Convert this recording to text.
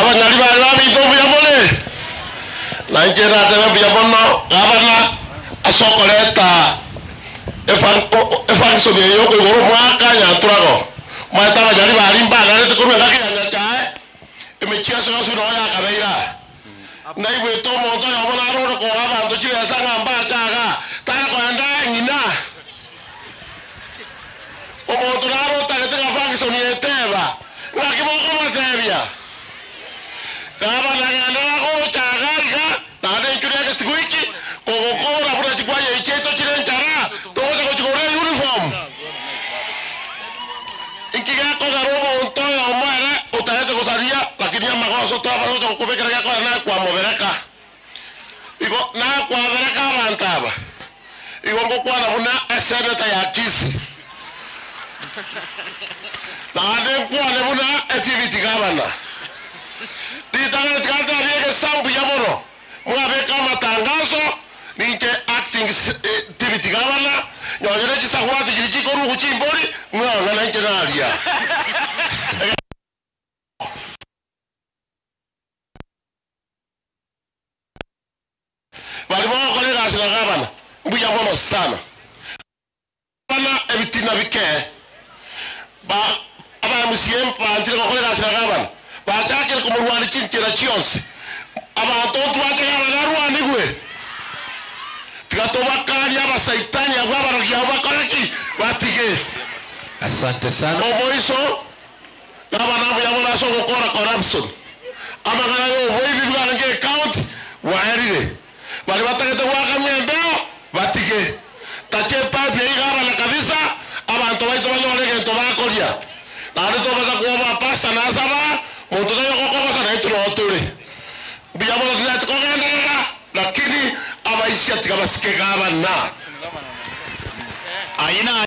Abanyari baria baminto mbuya more? Na inche natebe mbuya mono gavana ase okoreta efunction eye yokoigora omwaka Nyaturago. Omanyete abanyari baria mbagarete korwa engaki ya Nyachae, emichieso yonsi noo yakabeire aa. Naigwete omonto oyomo nare ore koa abanto chibesa ng'a mbache igaa, tare koenda ng'ina. Omonto nare otagete ng'a function eteba, ng'aki mokomotebia? Gavana genderera gocha igaa iga, naende intwe next week, kogokora buna chikwaya echi chiaito chire enchara, togocha gochigorera euniform. Inki gekogera omonto oyomo ere otagete gosaria, lakini amagoso twabasa gocha gokobekera gekogera naye kwamobereka? Igo naye kwabereka abanto aba. Igo ngokwana buna eseneta ya Kisii, naende nkwane buna edepute gavana. Ritang'ani tiga ntebie egesaa mbuya mono, mwabeka amatangazo, ninche acting deputy gavana, nonye ne chisagwati chiria chikorugwa chimbori, mwang'ana inche naria. Baria bagokora egasi na gavana, mbuya mono sana. Gavana ebitina bike. Ba aba MCA banchire gokora egasi na gavana, bachakire komorwania chinchera chionsi. Abanto ntwanche gavana arwanigwe. Tiga tobakanie abasaitani abwo abarogi abwo bakore ki? Batige. Asante sana. Omoiso, gavana mbuya mono ase ogokora corruption. Amang'ana y'oboibi bwarenge ecounty bwaerire. Baria batagete goakamia embeo batige. Tacha epipe eyio gavana kabisa, abanto baito banyore egento bakoria. Naende tobasa kwoboa pastor nasaba, monto taiyo ogokogosa naintwe noo tore. Mbuya mono tinyareti kogenderera, lakini abaisia tiga basike gavana. Ayio na.